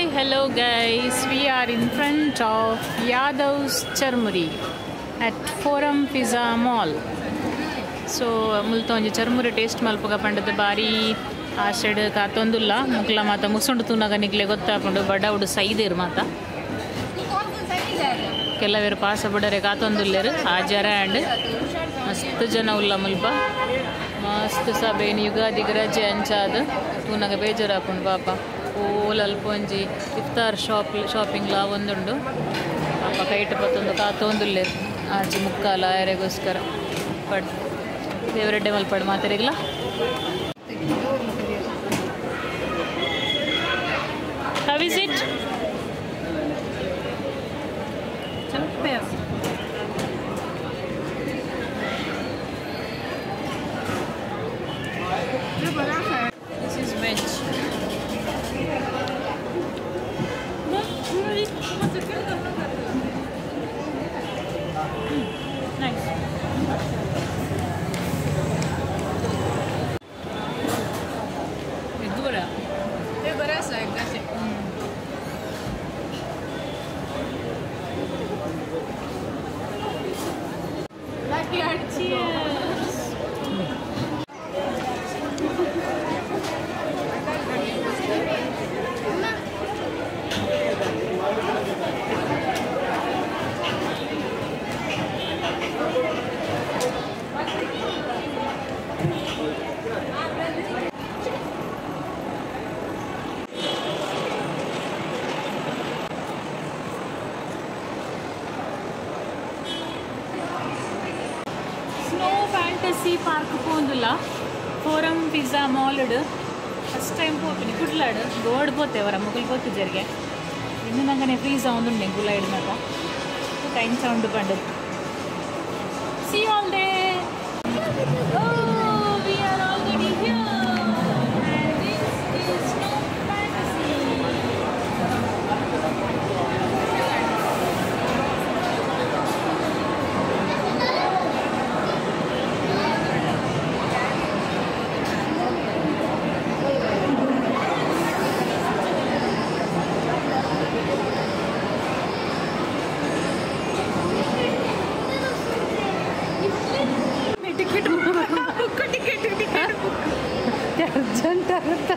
Hi, hello guys. We are in front of Yadav's Churmuri at Forum Pizza Mall. So, multonji churmuri taste malpuga pandada bari ಆಶೆಡ್ ಕಾತೊಂದುಲ್ಲ ಮುಕ್ಲ ಮಾತ ಮುಸುಂಡು ತೂನಗ ನಿಕ್ಲೆ ಗೊತ್ತಾಪುಂಡು ಬಡವುಡು ಸೈದೇರು ಮಾತ ಕೆಲವೇರು ಪಾಸ ಬಡರೆ ಕಾತೊಂದುಲ್ಲೆರು ಆಜಾರ and ಮಸ್ತ್ ಜನ ಉಲ್ಲ ಮುಲ್ಪ ಮಸ್ತ್ ಸಬೇನ್ ಯುಗಾದಿಗ್ ರಜೆ ಅಂಚಾದ್ ತೂನಗ ಬೇಜಾರಾಪುಂಡು ಪಾಪ ಓಲ್ ಅಲ್ಪ ಒಂಜಿ ಇಫ್ತಾರ್ ಶಾಪಿಂಗ್ ಲಾ ಒಂದುಂಡು ಪಾಪ ಕೈಟ್ ಪತ್ತೊಂದು ಕಾತೊಂದುಲ್ಲೆರು ಆಚೆ ಮುಕ್ಕಾಲ ಆಯರೆಗೋಸ್ಕರ ಪಡ್ ದೇವರೆಡ್ಡೆ ಮಲ್ಪಡು ಮಾತೆರೆಗ್ಲ. How is it? This is veg. Nice. È dura. È dura, sì. Cheers! Snow Fantasy Park ಪೋಂದುಲ್ಲ forum pizza mall first time ಪೋಪಿನಿ ಕುಡ್ಲಾಡು ಗೋಡ್ ಪೋತೆ ಅವರ ಮುಗುಲ್ ಪೋತು ಜರಿಗೆ ಇನ್ನು ನಂಗನೆ ಫ್ರೀಸ್ ಆವೊಂದುಂಡು ಗುಲಾಯ್ಡ್ ಮಾತ ಟೈಮ್ ಸೌಂಡ್ ಪಂಡು see all day. Oh, we are already here and this is Snow Fantasy. Ticket book. Urgent ಆಗುತ್ತಾ?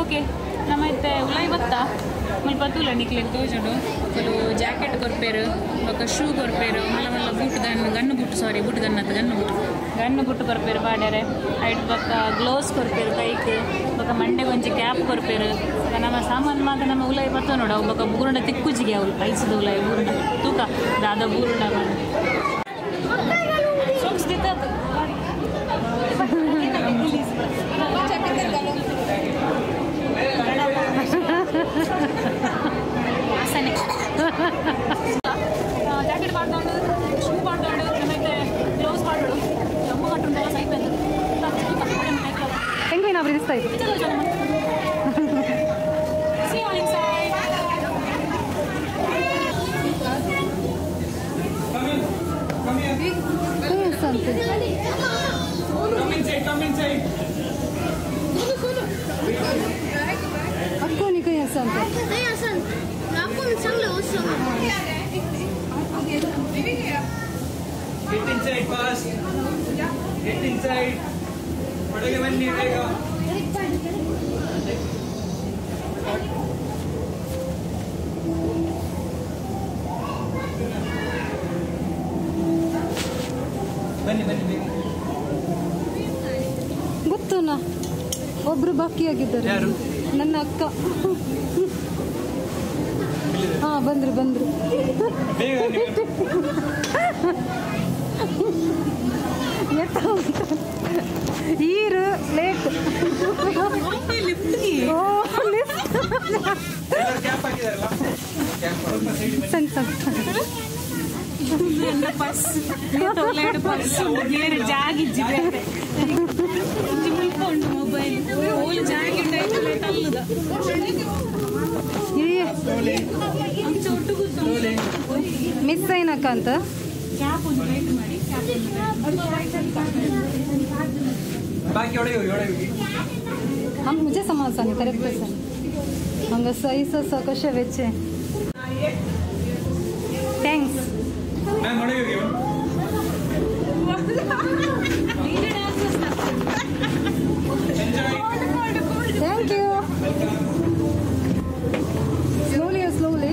Okay, ನಮ್ಮೈತೆ ಉಲಾಯ್ ಬತ್ತ ಮುಲ್ಪ ತೂಲ ನಿಕ್ಲೆಗ್ ತೋಜುಂಡು ಕೆಲವು ಜಾಕೆಟ್ ಕೊರ್ಪೇರು ಬೊಕ ಶೂ ಕೊರ್ಪೇರು ಮಲ್ಲ ಮಲ್ಲ boot gun gun boot sorry boot gun ಅತ್ತ ಗನ್ನು ಬೂಟ್ ಗನ್ನು ಬೂಟ್ ಕೊರ್ಪೇರು ಪಾಡ್ಯಾರೆ ಐಟ್ ಬೊಕ ಗ್ಲೌಸ್ ಕೊರ್ಪೇರು ಕೈಕ್ ಬೊಕ ಮಂಡೆಗ್ ಒಂಜಿ ಕ್ಯಾಪ್ ಕೊರ್ಪೇರು ಬೊಕ ನಮ್ಮ ಸಾಮಾನು ಮಾತ ನಮ್ಮ ಉಲಾಯ್ ಬತ್ತ ನೋಡು ಅವು ಬೊಕ ಬೂರುಂಡ ತಿಕ್ಕುಜಿಗೆ ಅವು ಐಸದ ಉಲಾಯ್ ಬೂರುಂಡ ತೂಕ ದಾದ ಬೂರುಂಡ ಸೊಕ್ಸ್ ದಿತ್ತ ಜಾಕೆಟ್ ಪಾಡ್ದೊಂಡು ಶೂ ಪಾಡ್ದೊಂಡು ಮತ್ತೆ ಗ್ಲೌಸ್ ಪಾಡೋಡು ದಮ್ಮು ಕಟ್ಟುಂಡೆಲ್ಲ ಸೈತ ಹೆಂಗೆ ಅಭಿವೃದ್ಧಿಸ್ತಾ ಇತ್ತು. See you all inside. Come inside, come inside. ಅಕ್ಕೋ ನಿಕ ಸಂತೆ Get inside fast. Get inside. ಒಳಗೆ ಬನ್ನಿ ಬೇಗ. ಬನ್ನಿ ಬನ್ನಿ ಬೇಗ. ಗೊತ್ತುನಾ ಒಬ್ರು ಬಾಕಿಯಾಗಿದ್ದಾರೆ. ಯಾರು? ನನ್ನ ಅಕ್ಕ. ಬಂದ್ರು ಬಂದ್ರು. ಈರು ಲೇಟ್. ಓ ಲಿಫ್ಟ್. ಸಣ್ಣ ಸಣ್ಣ ಪರ್ಸ್ ಪರ್ಸ್ ಬೇರೆ ಜಾಗಿಜ್ಜಿ ಮುಲ್ಪ ಉಂಟು ಮೊಬೈಲ್ ಓಲು ಜಾಗಿ ತಲ್ಲುದ ಅಂಚ ಒಟ್ಟು ಮಿಸ್ అయినాక ಅಂತ ಕ್ಯಾಪ್ ಒಂದು ವೇಟ್ ಮಾಡಿ. ಬಾಕಿ ಒಳಗೆ ಹೋಗಿ, ಒಳಗೆ ಹೋಗಿ. ಹಂಗೆ ಮುಜೆ समाज ಕರೆಕ್ಟ್ ಸರ್. ಹಂಗೆ ಸೈಸ್ ಕಶೆ ವೆಚ್ಚೆ. Thanks. Ma'am ಒಳಗೆ ಹೋಗಿ. Thank you. Slowly, slowly.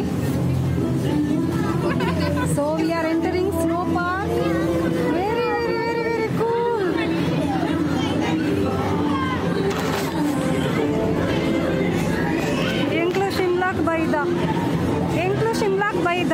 So we are entering snow park. Very, very, very, very cool. ಎಂಕ್ಲು ಶಿಮ್ಲಾಕ್ ಬೈದ, ಎಂಕ್ಲು ಶಿಮ್ಲಾಕ್ ಬೈದ.